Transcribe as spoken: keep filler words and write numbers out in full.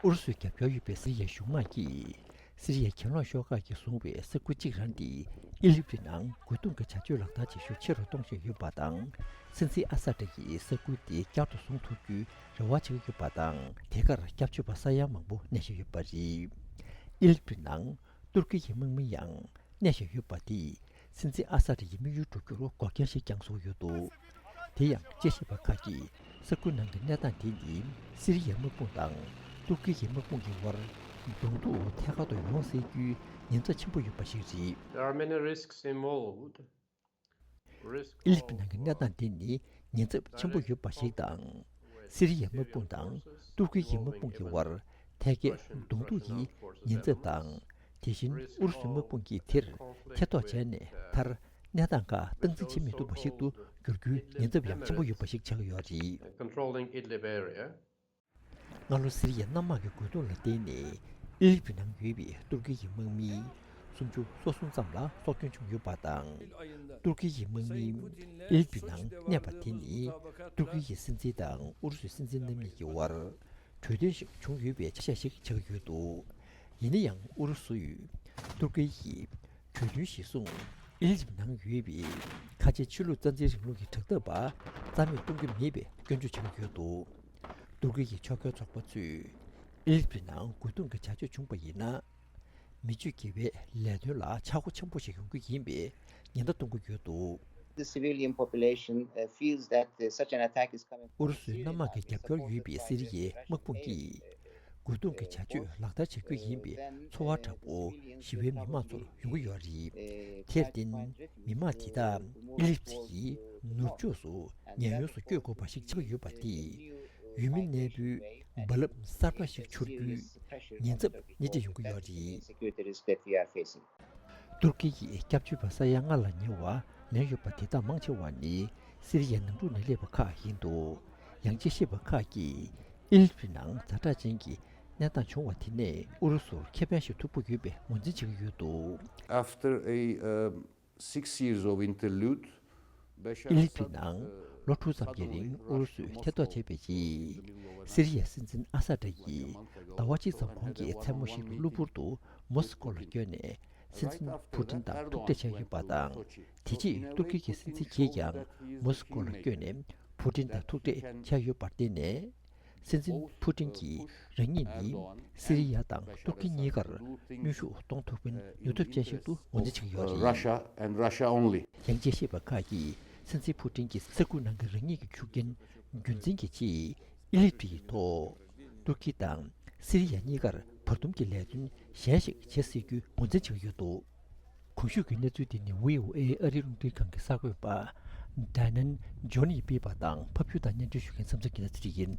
ཨུ་རུ་སུའི་རྒྱབ་སྐྱོར་ཡོད་པའི་སི་རི་ཡའི་གཞུང་དམག་གིས་སི་རི་ཡའི་གྱེན་ལོག་ཤོག་ཁག་གིས་བཟུང་བའི་ས་ཁུལ་གཅིག་རང་དེ་ཨི་ལིབ་ཀྱི་ནང་རྒོལ་རྡུང་གི་བྱ་སྤྱོད་ལག་བསྟར་བྱེད་ཤུགས་ཆེ་རུ་གཏོང་བཞིན་ཡོད་པ་དང་། སྲིད་འཛིན་ཨ་ས་ཏྲ་ཡིས་ས་ཁུལ་དེ་བསྐྱར་དུ་བཟུང་ཐུབ་རྒྱུའི་རེ་བ་བྱེད་ཀྱི་ཡོད་པ་དང་། དེ་གར་སྐྱབས་བཅོལ་བ་ས་ཡ་མང་པོ་གནས་བཞིན་ཡོད་པ་རེད། ཨི་ལིབ་ཀྱི་ནང་ཏུར་ཀི་ཡི་དམག་མི་ཡང་གནས་བཞིན་ཡོད་པ་དེས་སྲིད་འཛིན་ཨ་ས་ཏྲ་ཡི་དམིགས་ཡུལ་བསྒྲུབ་རྒྱུར་འགོག་རྐྱེན་ཞིག་ཀྱང་བཟོ་ཡོད་འདུག་དེ་ཡང་དཔྱད་ཞིབ་པ་ཁག་གིས་ས་ཁུལ་ནང་གི་གནས་སྟངས་དེ་ནི་སི་རི་ཡའི་དམག་དཔུང་དང་ཏུར་ཀི་ཡི་དམག་དཔུང་གི་དབར་གདོང་ཐུག་ཐད་ཀར་དུ་ཡོང་སྲིད་རྒྱུའི་ཉེན་ཚབས་ཆེན་པོ་ཡོད་པ་ཞིག་རེད། There are many risks involved. ཨི་ལིབ་ནང་གི་གནས་སྟངས་འདི་ནི་ཉེན་ཚབས་ཆེན་པོ་ཡོད་པ་ཞིག་དང་། སི་རི་ཡའི་དམག་དཔུང་དང་ཏུར་ཀི་ཡི་དམག་དཔུང་གི་དབར་ཐད་ཀའི་གདོང་ཐུག་གི་ཉེན་ཚབས་དང་། དེ་བཞིན་ཨུ་རུ་སུའི་དམག་དཔུང་གིས་དེར་ཐེ་གཏོགས་བྱས་ནས་མཐར་གནས་སྟངས་ཁག་སྟངས་འཛིན་བྱེད་མི་ཐུབ་པ་ཞིག་ཏུ་འགྱུར་རྒྱུའི་ཉེན་ཚབས་ཡང་ཆེན་པོ་ཡོད་པ་ཞིག་ཆགས་ཀྱི་ཡོད་རེད། Controlling Idlib area. སྔ་ལོ་སི་རི་ཡའི་གནམ་དམག་གི་རྒོལ་རྡུང་ལ་བརྟེན་ནས་ཨི་ལིབ་ཀྱི་ནང་ཡོད་པའི་ཏུར་ཀི་ཡི་དམག་མི་སུམ་ཅུ་སོ་གསུམ་ཙམ་ལ་སྲོག་སྐྱོན་བྱུང་ཡོད་པ་དང་། ཏུར་ཀི་ཡི་དམག་མི་ཨི་ལིབ་ཀྱི་ནང་གནས་པ་དེ་ནི་ཏུར་ཀི་ཡི་སྲིད་འཛིན་དང་ཨུ་རུ་སུའི་སྲིད་འཛིན་རྣམ་གཉིས་ཀྱི་དབར་གྲོས་མཐུན་ཞིག་བྱུང་ཡོད་པའི་ཆ་ཤས་ཤིག་ཆགས་ཀྱི་ཡོད་འདུག་ཡིན་ན་ཡང་ཨུ་རུ་སུས་ཏུར་ཀི་ཡིས་གྲོས་མཐུན་གཞིར་བཟུང་ཨི་ལིབ་ནང་ཡོད་པའི་ཁ་ཆེ་ཆོས་ལུགས་རྩ་འཛིན་རིང་ལུགས་ཀྱི་དྲག་འཐབ་པ་རྩ་མེད་གཏོང་རྒྱུ་མེད་པའི་སྐྱོན་བརྗོད་བྱེད་ཀྱི་ཡོད་འདུག་ཏུར་ཀི་ཡི་ཕྱོགས་འགལ་ཚོགས་པ་ཚོས་ཨི་ལིབ་ནང་རྒོལ་རྡུང་གི་བྱ་སྤྱོད་བྱུང་བ་ཡིན་ན། མི་སྤྱོད་དགེ་བའི་ལས་དོན་ལ་ཆག་སྒོ་ཆེན་པོ་ཞིག་ཡོང་རྒྱུ་ཡིན་པའི་ཉེན་བརྡ་གཏོང་གི་ཡོད་འདུག The civilian population, uh, feels that, uh, such an attack is coming from ཨུ་རུ་སུའི་གནམ་དམག་གི་རྒྱབ་སྐྱོར་ཡོད་པའི་སི་རི་ཡའི་དམག་དཔུང་གིས་རྒོལ་རྡུང་གི་བྱ་སྤྱོད་ལག་བསྟར་བྱ་རྒྱུ་ཡིན་པའི་ཚོར་བ་དྲག་པོ་ཞི་བའི་མི་མང་ཚོར་ཡོང་གི་ཡོད་རེད། དེར་བརྟེན་མི་མང་དེ་དག་ཨི་ལིབ་ཡི་ནུབ་ཕྱོགས་སུ་ཉེན་གཡོལ་སུ་བསྐྱོད་དགོས་པ་ཞིག་ཆགས་ཡོད་པ་དེས་ཡུལ་མི་གནས་སྤོས་རྦ་རླབས་གསར་པ་ཞིག་འཕྱུར་རྒྱུའི་ཉེན་ཚབས་སྣེ་ཁྲིད་ཡོང་གི་ཡོད་རེད། Security risk that we are facing. ཏུར་ཀི་ཡིས་སྐྱབས་བཅོལ་བ་ས་ཡ་ལྔ་ལ་ཉེ་བ་ལེན་ཡོད་པ་དེ་དག་མང་ཆེ་བ་ནི་སི་རི་ཡའི་ནང་འཁྲུག་ནང་སླེབས་པ་ཁག་ཡིན་འདུག་ཡང་དཔྱད་ཞིབ་པ་ཁག་གིས་ཨི་ལིབ་ནང་ཛ་དྲག་ཅན་གྱི་གནས་སྟངས་བྱུང་བ་དེ་ནས་ཨུ་རུ་སུར་ཁེ་ཕན་ཞིག་ཐོབ་ཀྱི་ཡོད་པའི་ངོས་འཛིན་བྱེད་ཀྱི་ཡོད་འདུག After a, um, six years of interlude, Bashar ཨི་ལིབ་ཀྱི་Assad, ནང་ལོ་དྲུག་ཙམ་གྱི་རིང་ཨུ་རུ་སུས་ཐེ་གཏོགས་བྱས་པའི་རྗེས། སི་རི་ཡའི་སྲིད་འཛིན་ཨ་ས་ཏྲ་ཡིས་ཟླ་བ་གཅིག་ཙམ་གོང་གི་མཚན་མོ་ཞིག་ཏུ་གློ་བུར་དུ་མོ་སི་ཀོ་ལ་བསྐྱོད་ནས་སྲིད་འཛིན་ཕུ་ཏིན་དང་ཐུག་འཕྲད་བྱས་ཡོད་པ་དང་། དེ་རྗེས་ཏུར་ཀི་གི་སྲིད་འཛིན་གྱིས་ཀྱང་མོ་སི་ཀོ་ལ་བསྐྱོད་ནས་ཕུ་ཏིན་དང་ཐུག་འཕྲད་བྱས་ཡོད་པར་བརྟེན་ནས། སྲིད་འཛིན་ཕུ་ཏིན་གྱིས་རང་ཉིད་ནི་སི་རི་ཡ་དང་ཏུར་ཀི་གཉིས་ཀར་གནོན་ཤུགས་གཏོང་ཐུབ་མཁན་ནུས་སྟོབས་ཅན་ཞིག་ཏུ་ངོས་འཛིན་བྱེད་ཀྱི་ཡོད་རེད། Russia and Russia only. ཡང་དཔྱད་ཞིབ་པ་ཁག་གིས་སྲིད་འཛིན་ཕུ་ཏིན་གྱིས་ས་ཁུལ་ནང་གི་རང་ཉིད་ཀྱི་ཤུགས་རྐྱེན་རྒྱུན་འཛིན་གྱི་ཆེད་ཨི་ལིབ་ཀྱི་ཐོག་ཏུར་ཀི་དང་སི་རི་ཡ་གཉིས་ཀར་བར་འདུམ་གྱི་ལས་དོན་གཞན་ཞིག་བྱེད་སྲིད་རྒྱུའི་ངོས་འཛིན་བྱེད་ཀྱི་ཡོད་འདུག་གོང་ཞུས་ཀྱི་གནས་ཚུལ་འདི་ནི་བྷི་ཨོ་ཨེ་ཨ་རིའི་རླུང་འཕྲིན་ཁང་གི་གསར་འགོད་པ་ཌའི་ནན་ཇོན་ཡིས་སྤེལ་བ་དང་ཕབ་སྒྱུར་དང་སྙན་སྒྲོན་ཞུ་མཁན་བསམ་འཆར་གྱི་གནས་ཚུལ་ཡིན།